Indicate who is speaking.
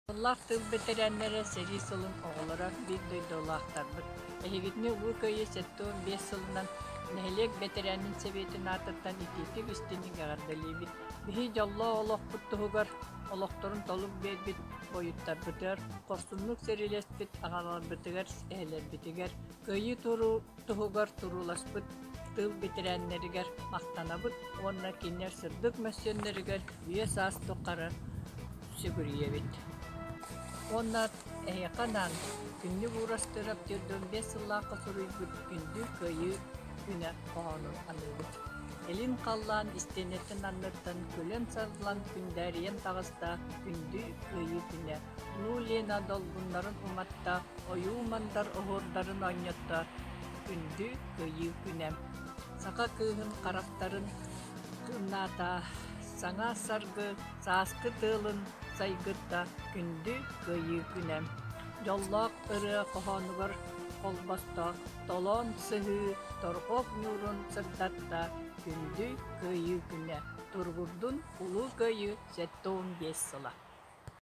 Speaker 1: Сыллаах тыыл бэтэрээннэрэ, сэрии сылын оҕолоро, биир дойдулаахтарбыт. Эһигитини Улуу Кыайыы 75 сылынан нэһилиэк бэтэрээнин сэбиэтин аатыттан итиитик истиҥник эҕэрдэлиибит. Биһи дьоллоох олохпут туһугар олохторун толук биэрбит буойуттарбытыгар, хорсуннук сэриилэспит аҕаларбытыгар, эһэлэрбитигэр, Кыайыы туһугар турууласпыт тыыл бэтэрээннэригэр махтанабыт уонна кинилэр сырдык мөссүөннэригэр үйэ-саас тухары сүгүрүйэбит. Уонна эһиэхэ анаан Күндү Уурастыырап 45 сыллаахха суруйбут Күндү Кыайыы күнэ хоһоонун аныыбыт. Илин халлаан истиэнэтин анныттан күлэн-саллан күндээрийэн таҕыста Күндү Кыайыы күнэ. Улуу Лена долгуннарын уматта, ойуу-мандар оһуордарын оонньотто Күндү Кыайыы күнэ. Саха кыыһын харахтарын кыымнаата, саҥа саргы сааскы тыалын сайгытта Күндү Кыайыы күнэ. Дьоллоох ырыа хоһоонугар холбосто, толоон сыһыы торҕоох ньуурун сырдатта Күндү Кыайыы күнэ. Туругурдун Улуу Кыайыы 75 сыла.